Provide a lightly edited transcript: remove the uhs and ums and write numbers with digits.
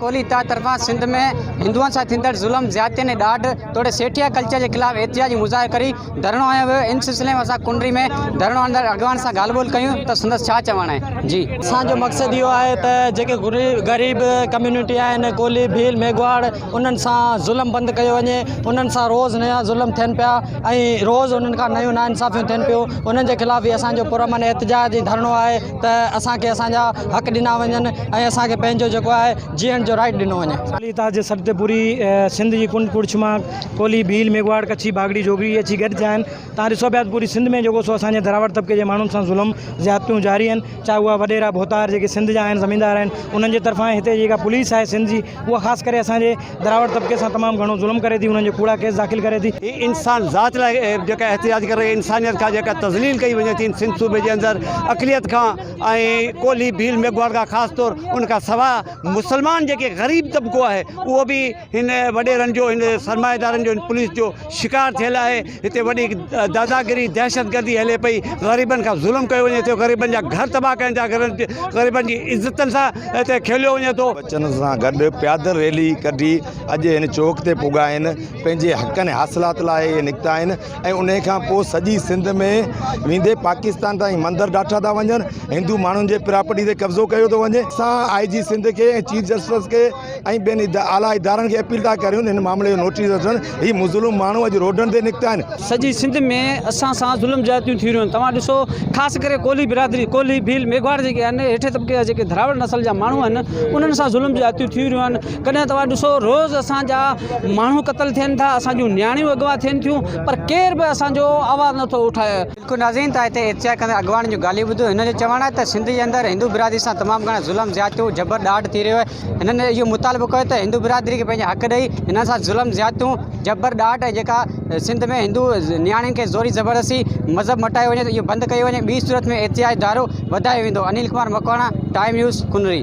ڪولهي اتحاد طرفان سنڌ ۾ هندوئن سان ٿيندڙ ظلم، زيادتين ۽ ڏاڍ توڙي سيٺيا ڪلچر جي خلاف احتجاجي مظاهرو ڪري ڌرڻو هنيو ويو ان سلسلي ۾ اسان ڪنري ۾ ڌرڻو هڻندڙ اڳواڻن سان ڳالهه ٻولهه ڪيون ته سندس ڇا چوڻ آهي جي. اسان جو مقصد اهو آهي ته جيڪي غريب ڪميونٽي آهن ڪولهي ڀيل ميگهواڙ انهن سان ظلم بند ڪيو وڃي انهن سان روز نيا ظلم ٿين پيا ۽ روز انهن کان نيون ناانصافيون ٿين پيون انهن جي خلاف هي اسان جو پرامن احتجاج ۽ ڌرڻو آهي ته اسان کي اسان جا حق ڏنا وڃن ۽ اسان کي پنهنجو جيڪو آهي جيئڻ جو رائيٽ ڏنو وڃي. ڪولهي اتحاد جي سڏ تي پوري سنڌ جي ڪنڊ ڪڙڇ مان ڪولهي، ڀيل، ميگهواڙ، ڪڇي، باگڙي، جوڳي اچي گڏ ٿيا آهن. توهان ڏسو پيا ته پوري سنڌ ۾ جيڪو سو اسان جي دراوڙ طبقي جي ماڻهن سان ظلم، زيادتيون جاري آهن. چاهي اها وڏيرا، ڀوتار جيڪي سنڌ جا آهن، زميندار آهن انهن جي طرفان ۽ هتي جيڪا پوليس آهي سنڌ جي اها خاص ڪري اسان جي دراوڙ طبقي سان تمام گهڻو ظلم ڪري ٿي انهن جي ڪوڙا ڪيس داخل ڪري ٿي. هي انسان ذات لاء جيڪا احتجاج ڪري رهي انسانيت کان جيڪا تذليل ڪئي وڃي ٿي سنڌ صوبي جي اندر اقليت کان ۽ ڪولهي ڀيل ميگهواڙ کان خاص طور ان کان سواء مسلمان جيڪي غريب طبقو آهي اهو به هن وڏيرن جو هن سرمائيدارن جو هن پوليس جو شڪار ٿيل آهي هتي وڏي داداگيري دهشتگردي هلي پئي غريبن کان ظلم ڪيو وڃي ٿو غريبن جا گهر تباهه ڪين ٿا غريبن جي عزتن سان هتي کيليو وڃي ٿو. بچن سان گڏ پيادل ريلي ڪڍي اڄ هن چوڪ تي پڳا آهن پنهنجي حقن ۽ حاصلات لاء اهي نڪتا آهن ۽ انهي کان پوء سڄي سنڌ ۾ ويندي پاڪستان تائين مندر ڊاٺا ٿا وڃن هندو ماڻهن جي پراپرٽي تي قبضو ڪيو ٿو وڃي اسان آء جي سنڌ کي ۽ چيف جسٽس کي ۽ ٻين اعليٰ ادارن کي اپيل ٿا ڪريون ته هن معاملي جو نوٽيس وٺن، هي مظلوم ماڻهو اڄ روڊن تي نڪتا آهن. سڄي سنڌ ۾ اسان سان ظلم زيادتيون ٿي رهيون آهن توهان ڏسو خاص ڪري ڪولهي برادري ڪولهي ڀيل ميگهواڙ جيڪي آهن هيٺين طبقي جا جيڪي دراوڙ نسل جا ماڻهو آهن انهن سان ظلم زيادتيون ٿي رهيون آهن ڪڏهن توهان ڏسو روز اسان جا ماڻهو قتل ٿين ٿا اسان جون نياڻيون اغوا ٿين ٿيون پر ڪير به اسان جو آواز نٿو اٺائي. بلڪل ناظرين ته هتي احتجاج ڪندڙ اڳواڻن جون ڳالهيون ٻڌو هنن جو چوڻ آهي ته سنڌ جي اندر هندو برادري سان تمام گهڻا ظلم زيادتيون جبر ڏاڍ ٿي رهيو آهي هنن اهو مطالبو ڪيو ته هندو برادري کي پنهنجا حق ڏئي هنن سان ظلم زيادتيون جبر ڏاڍ ۽ جيڪا سنڌ ۾ هندو نياڻين کي زوري زبردستي مذهب مٽايو وڃي ٿو اهو بند ڪيو وڃي ٻي صورت ۾ احتجاج ڌارو وڌايو ويندو انيل ڪمار مڪواڻا ٽائيم نيوز ڪنري.